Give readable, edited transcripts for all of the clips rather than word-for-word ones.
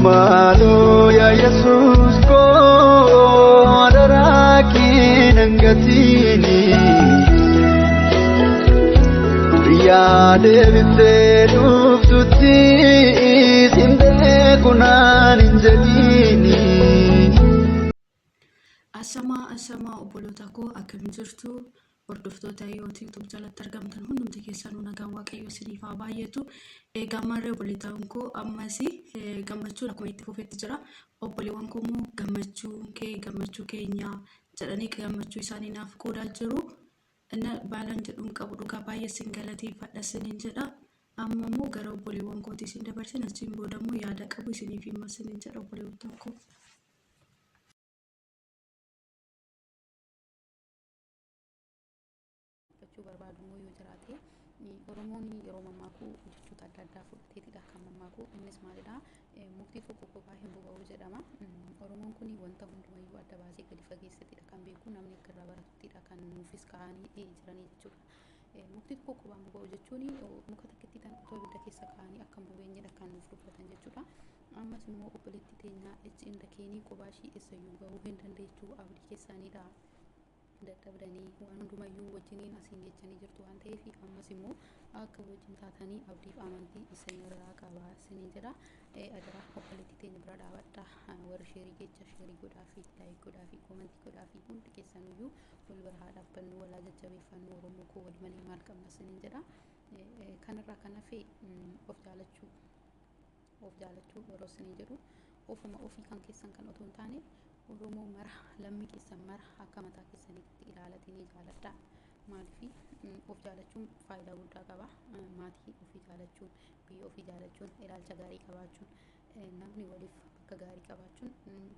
Maaloo yaa Yesuus koo adaraa kee nan gatiini. Guyyaa deebitee dhuftutti sin beeku naan hin jedhiini. Ashamaa ashamaa, obboloota koo, akkam jirtu? Hordoftoota Hiyoot YouTube jalatti argamtan hundumti keessanuu nagaan Waaqayyo isiniif haa baay'atu. Egaa maarree obboleettaan koo, ammas gammachuun akkuma itti fufetti jira. Obboleewwan koo immoo "Gammachuun kee gammachuu keenya" jedhanii gammachuu isaanii naaf qoodaa jiru. Inna baalaan jedhuun qabu, dhugaa baay'ee isin galateeffadha isiniin jedha. Amma immoo gara obboleewwan kootii isin dabarsin, achiin booda immoo yaada qabu isiniif hima isiniin jedha, obboleewwan koo. Dubbachuu barbaadu immoo yoo jiraate, Oromoon yeroo mammaaku jechoota adda addaa fudhateetidha kan mammaaku. Innis maalidha? "Mukti tokko kophaa hin boba'u" jedhama. Oromoon kun wanta hundumayyuu adda baasee gadi fageesseetidha kan beeku, namni akka irraa baratuttidha kan nuufis kaa'anii jiranii jechuudha. Mukti tokko kophaa hin boba'u jechuun muka takkitti tan otoo ibidda keessa kaa'anii akka hin bobeenyedha kan nuuf dubbatan jechuudha. Ammas immoo obboleettii teenyaa H inda keenii kophaa ishii eessayyuu gahuu hin dandeechuu, abdii keessaaniidha. Dadhabdanii waan hundumayyuu wajjiniin asiin jechanii jirtu waan ta'eef, ammas immoo akka wajjin taatanii abdiif amantii isinirraa qabaa isiniin jedha. Adaraa obboleettii teenya bira dhaabadha. Warri share jecha share godhaa fi like godhaa fi comment godhaa fi hundi keessanuyyuu wal bira haa dhaabbannu, walaa jajjabeeffannu. Oromoo koo, wal malee maal qabna isiniin jedha. Kanarraa kan hafe of jaalachuu, of jaalachuu yeroo isinii jedhu, ofuma ofii kan keessan kan otoo hin taane, Oromoo mara, lammii keessan mara akka mataa keessanitti ilaalatinii jaaladha. Maaliif? Of jaalachuun faayidaa guddaa qaba. Maatii ofii jaalachuun, biyya ofii jaalachuun, ilaalcha gaarii qabaachuun, namni waliif bakka gaarii qabaachuun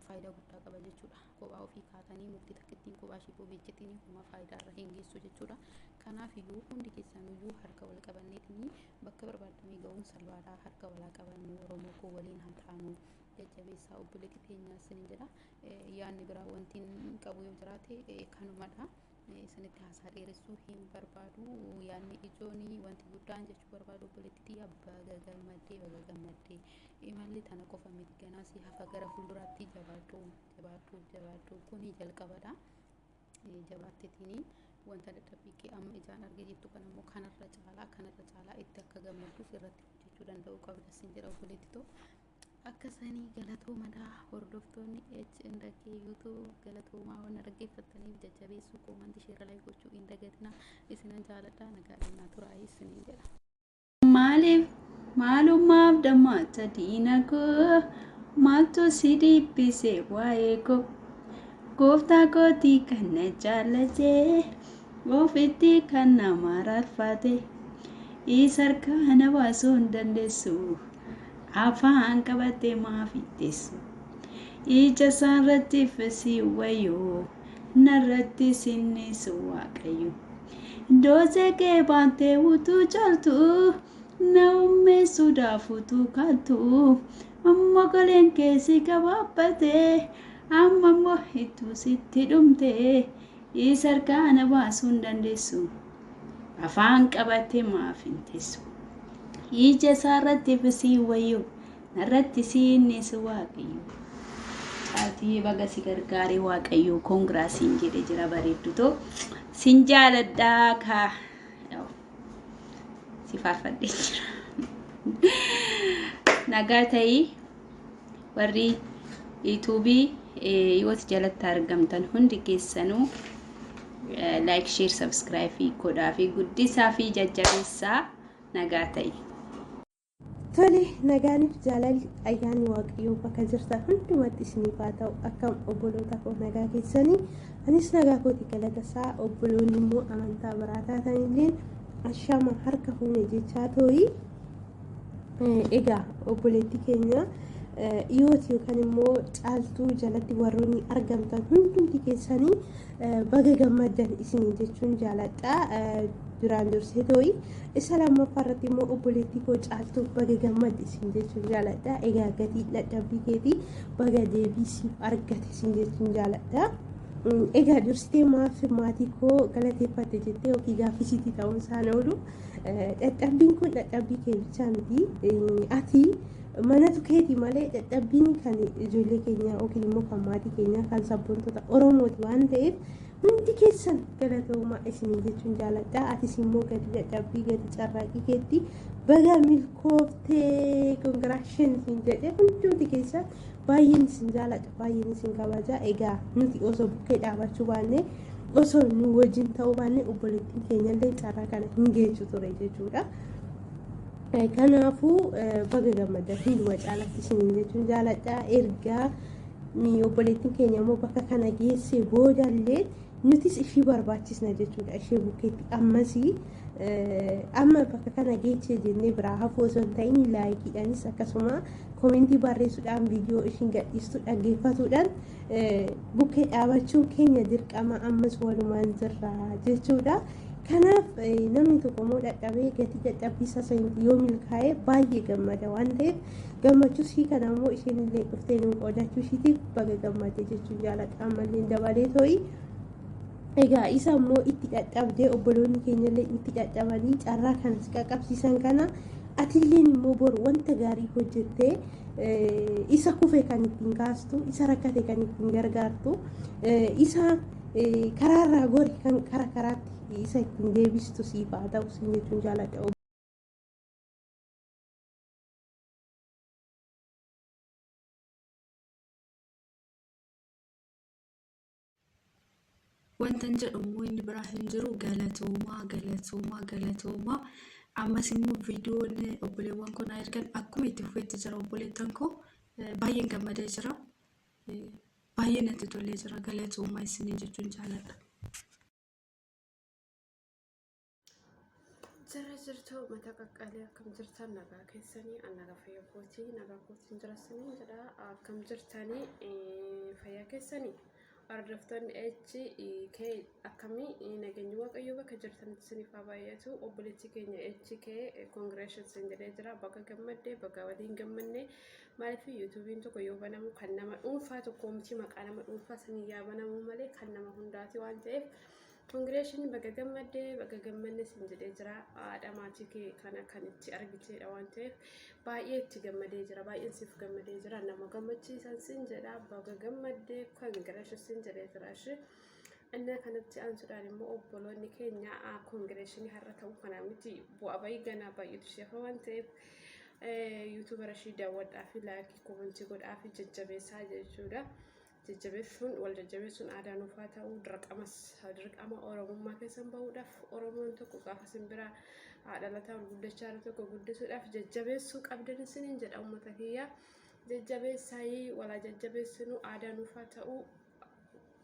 faayidaa guddaa qaba jechuudha. Kophaa ofii kaatanii mukti takkittiin kophaa ishee bobeejjitiin homaa faayidaa irra hin geessu jechuudha. Kanaaf iyyuu hundi keessanuyyuu harka wal qabanneetinii bakka barbaadamee ga'uun salphaadha. Harka walaa qabannu, Oromoo koo, waliin haa taanu. Jajjabeessaa obboleettii teenyaa isiniin jedha. Yaadni biraa wanti qabu yoo jiraate kanumadha. Isinitti haasaa dheeressuu hin barbaadu. Yaadni ijoon wanti guddaan jechuu barbaadu, obboleettii tiyya, baga gammaddee, baga gammaddee. Imalli tana qofa miti, ganaas hafa gara fuulduraatti. Jabaadhu, jabaadhu, jabaadhu, kuni jalqabadha. Jabaatteetiin wanta dadhabbii kee amma ijaan argee jirtu kan immoo kanarra caalaa, kanarra caalaa itti akka gammadduuf irratti hojjechuu danda'uu qabda sin jedha, obboleettii too. Akka sanii galatoomadha. Hordoftoonni H inda K YouTube, galatoomaa. Waan dhaggeeffattaniif jajjabeessuu, comment, share, like gochuu hin dagatina. Isinan jaaladha, nagaadhaan naa turaa isiniin jedha. Maaliif, maalumaaf dammaata diina koo? Maaltu si dhiphise waa'ee koo? Gooftaa kootii kan na jaallatee, ofitti kan na mararfate, isa harkaa na baasuu hin dandeessu. Afaan qabattee maaf itteessu? Ija isaarratti fisii wayyoo, narratti sinnisu Waaqayyo. Doosee kee baattee utuu caaltu, na hummeessuudhaaf utuu kaattu, mogoleen kee si gabaabbate, amma immoo ittuu sitti dhumte, isa harkaa na baasuu hin dandeessu. Afaan qabattee maaf hin teessu? Ija isaarratti fisii wayyoo, narratti siinnisu Waaqayyo. Caaltiyyee, baga si gargaaree Waaqayyo, congra siin jedhe jira, bareeddu too. Sin jaaladhaa kaa. Si faarfadhee jira. Nagaa ta'ii. Warri YouTube yooti jalatti argamtan hundi keessanuu like, share, subscribe godhaa fi guddisaa fi jajjabeessaa. Nagaa ta'i. Tole, nagaaniif jaalalli ayyaanni Waaqayyoo bakka jirtan hundumatti isiniif haa ta'u. Akkam obboloota koo, nagaa keessanii? Anis nagaa kooti, galata isaa. Obboloonni immoo amantaa biraa taatanillee ashama, harka fuune jechaa tooyi. Egaa obboleettii keenya dhiyooti yookaan immoo Caaltuu jalatti warroonni argamtan hundumti keessanii baga gammaddan isinii jechuun jaaladha. Duraan dursee tooyi. Isa lammaffaa irratti immoo obboleettii koo Caaltuu, baga gammadde isin jechuun jaaladha. Egaa gatii dadhabbii keetii baga deebii siif argate isin jechuun jaaladha. Egaa dursitee maaf maatii koo galateeffatte jettee yookiin gaaffisiitii ta'uun isaan oolu. Dadhabbiin kun dadhabbii kee bichaa miti. Ati Manatu keeti malee dadhabbiin kan ijoollee keenyaa yookiin immoo kan maatii keenyaa kan sabboontota Oromooti waan ta'eef hundi keessan galatoomaa isinii jechuun jaaladha. Atis immoo gadi dadhabbii gadi carraaqii keetti baga milkooftee, congratulations jedhee hundumti keessan baay'een isin jaaladha, baay'een isin kabaja. Egaa nuti osoo bukkee dhaabachuu baanne, osoo nu wajjin ta'uu baanne, obboleettiin keenyallee carraa kana hin geessu ture jechuudha. Kanaafuu baga gammaddan hunduma caalatti isiniin jechuun jaaladha. Ergaa obboleettiin keenya immoo bakka kana geesse boodallee nutis ishii barbaachisna jechuudha. Ishee bukkeetti ammasii amma bakka kana geesse jennee biraa hafuu osoo hin ta'in, likeiidhaanis akkasuma commentii barreessuudhaan, viidiyoo ishiin gadhiistu dhaggeeffatuudhaan bukkee dhaabachuun keenya dirqama, ammas walumaan jirra jechuudha. Kanaaf namni tokko immoo dadhabee gatii dadhabbii isaa sanitti yoo milkaa'e baay'ee gammada waan ta'eef, gammachuu ishii kana immoo isheen illee dhuftee nu qoodachuu ishiitiif baga gammadde jechuun jaaladha. Ammallee dabalee to'i. Egaa isa immoo itti dadhabdee, obboloonni keenyallee itti dadhabanii carraa kana si qaqqabsiisan kana, atilleen immoo boru wanta gaarii hojjettee isa kufe kan ittiin kaastu, isa rakkate kan ittiin gargaartu, isa karaarraa gori kan kara karaatti isa ittiin deebistu siif haa ta'u sin jechuun jaaladha. Wantan jedhu immoo inni biraa hin jiru. Galatoomaa, galatoomaa, galatoomaa. Ammas immoo viidiyoon obboleewwan koo naa ergan akkuma itti fufetti jira. Obboleettan koo, baay'een gammadee jira. Baay'ee natti tolee jira. Galatoomaa isiniin jechuun jaaladha. Jira jirtu mata qaqqaalee, akkam jirtan? Nagaa keessanii? An nagaa fayyaa kootii, nagaa kootiin jirasanii jedha. Akkam jirtanii? Fayyaa keessanii? Hordoftoonni HK akkamii? Nageenyi Waaqayyoo bakka jirtanitti isiniif haa baay'atu. Obboleettii keenya HK, congratulations jedhee jira. Baga gammadde, baga waliin gammanne. Maaliif, YouTubeiin tokko yoo banamu kan nama dhuunfaa tokko miti, maqaa nama dhuunfaa sanii yaa banamu malee kan nama hundaati waan ta'eef, congratulations, baga gammadde, baga gammanne sin jedhee jira. Haadha maatii kee kana kan itti argiteedha waan ta'eef baay'ee itti gammadee jira, baay'een siif gammadee jira. Nama gammachiisan sin jedha, baga gammaddee, congratulations sin jedhee jira ishee. Inni kanatti aansuudhaan immoo obboloonni keenya congratulationii har'a ta'uu kana miti, bu'aa bayii ganaa baay'eetu ishee waan ta'eef YouTubera ishii daawwadhaa fi likeii commentii godhaa fi jajjabeessaa jechuudha. Jajjabeessuun, wal jajjabeessuun aadaa nuuf haa ta'u. Dirqamas, dirqama Oromummaa keessan bahuudhaaf, Oromoon tokko gaafa simbira dhalataa ol guddachaa jiru tokko guddisuudhaaf jajjabeessuu qabdan isiniin jedha. Uummata kiyya, jajjabeessaayii, walaa jajjabeessinu, aadaa nuuf haa ta'u,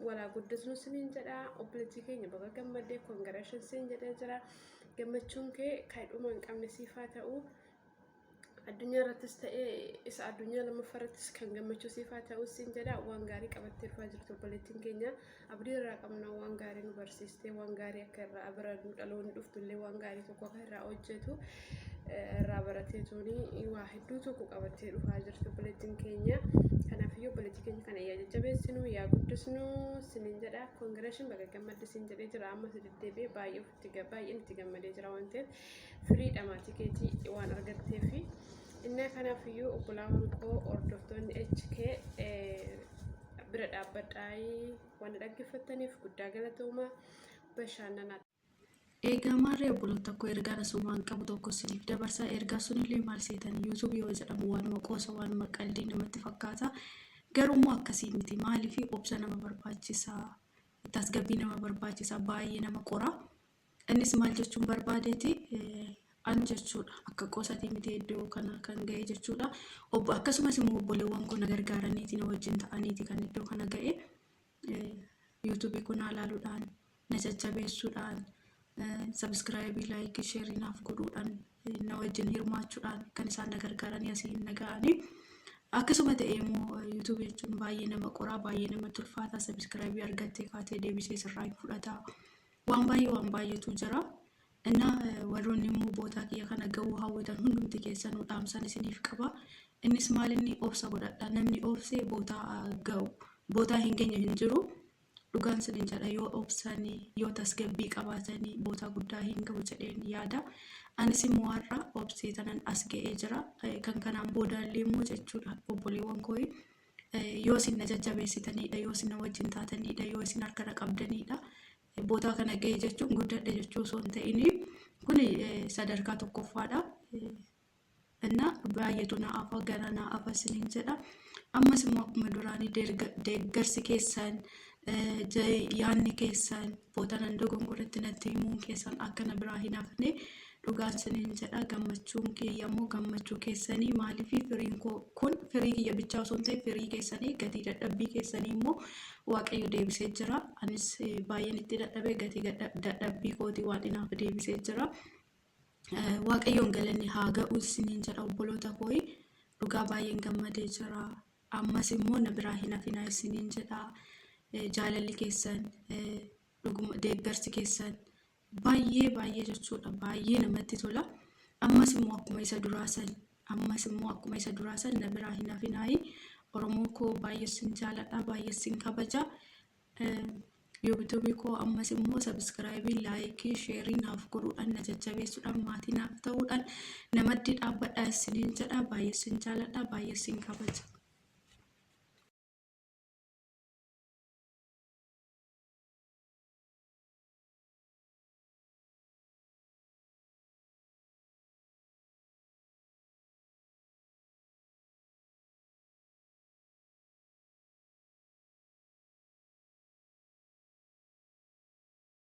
walaa guddisnu isiniin jedha. Obboleettii keenya, baga gammaddee, congratulations siin jedhee jira. Gammachuun kee kan dhuma hin qabne siif haa ta'u. Addunyaa irrattis ta'ee isa addunyaa lammaffaa irrattis kan gammachuu siif haa ta'u siin jedha. Waan gaarii qabattee dhufaa jirtu obboleettiin keenya, abdii irraa qabna. Waan gaarii nu barsiistee, waan gaarii akka irraa barannu, dhaloonni dhuftullee waan gaarii tokko akka irraa hojjetu irraa baratee tooni waa hedduu tokko qabattee dhufaa jirti obboleettiin keenya. Kanaafiyyuu obboleettii keenya kana yaa jajjabeessinu, yaa guddisnu sinin jedha. Congratulations, baga gammadde siin jedhee jira. Ammas deddeebi'ee baay'ee ofitti baay'een itti gammadee jira waan ta'eef, firiidha maatii keetii waan argatteefi. Inni kanaafiyyuu obbolaawwan koo, hordoftoonni HK, bira dhaabbadhaayii. Waan dhaggeeffattaniif guddaa galatooma, bashannanaa. Egaa maarree obboloota koo, ergaan asumaan qabu tokko isiniif dabarsa. Ergaa sunillee maal seetan? YouTubeii yoo jedhamu waanuma qoosa, waanuma qaldii namatti fakkaata. Garuu immoo akkasii miti. Maaliif, obsa nama barbaachisa. Tasgabbii nama barbaachisa. Baay'ee nama qora. Innis maal jechuun barbaadeeti, an jechuudha. Akka qoosatii miti iddoo kana kan ga'e jechuudha. Obbo akkasumas immoo obboleewwan koo na gargaaraniiti, na wajjin ta'aniiti kan iddoo kana ga'e. YouTubeii kun naa ilaaluudhaan, na jajjabeessuudhaan, subscribeii, likeii, shareii naaf godhuudhaan, na wajjin hirmaachuudhaan kan isaan na gargaaranii asiin na ga'anii. Akkasuma ta'e immoo YouTubeii jechuun baay'ee nama qoraa, baay'ee namatti ulfaata. Subscribeii argattee kaatee deebisee sirraa hin fudhata. Waan baay'ee, waan baay'eetu jira. Innaa warroonni immoo bootaa kiyya kana ga'uu hawwitan hundumti keessanuu dhaamsan isiniif qaba. Innis maal, inni obsa godhadha. Namni obsee bootaa ga'u, bootaa hin geenye hin jiru. Dhugaan sinin jedha, yoo obsanii, yoo tasgabbii qabaatanii bootaa guddaa hin ga'u jedheen yaada. Anis immoo har'a obsee tanan as ga'ee jira. Kan kanaan boodaallee immoo jechuudha, obboleewwan koo, yoo isin na jajjabeessitanidha, yoo isin na wajjin taatanidha, yoo isin harka na qabdanidha. Bootaa kana ga'e jechuun guddadhe jechuu osoo hin ta'in, kun sadarkaa tokkoffaadha. Inna baay'eetu na hafa, gara na hafa isiniin jedha. Ammas immoo akkuma duraanii deeggarsi keessan, yaadni keessan, bootanan dogongoratti natti himuun keessan akka na biraa hin hafne. Dhugaan isiniin jedha, gammachuun kiyya immoo gammachuu keessanii. Maaliif? Firiin koo kun firii kiyya bichaa osoo hin ta'in firii keessanii, gatii dadhabbii keessanii immoo Waaqayyo deebisee jira. Anis baay'een itti dadhabee gatii dadhabbii kootii waan naaf deebisee jira. Waaqayyoon galanni haa ga'u isiniin jedha, obboloota koo. Dhugaa baay'een gammadee jira. Ammas immoo na biraa hin hafinaa isiniin jedha. Jaalalli keessan, dhuguma deeggarsi keessan baay'ee baay'ee jechuudha, baay'ee namatti tola. Ammas immoo akkuma isa duraa san, ammas immoo akkuma isa duraa san na biraa hin hafinaayi. Oromoo koo, baay'ee sin jaaladha, baay'ee sin kabaja. Yuutuubii koo ammas immoo subscribe, like, share naaf godhuudhaan, na jajjabeessuudhaan, maatii naaf ta'uudhaan namaddi dhaabbadhaa isiniin jedha. Baay'ee sin jaaladha, baay'ee sin kabaja.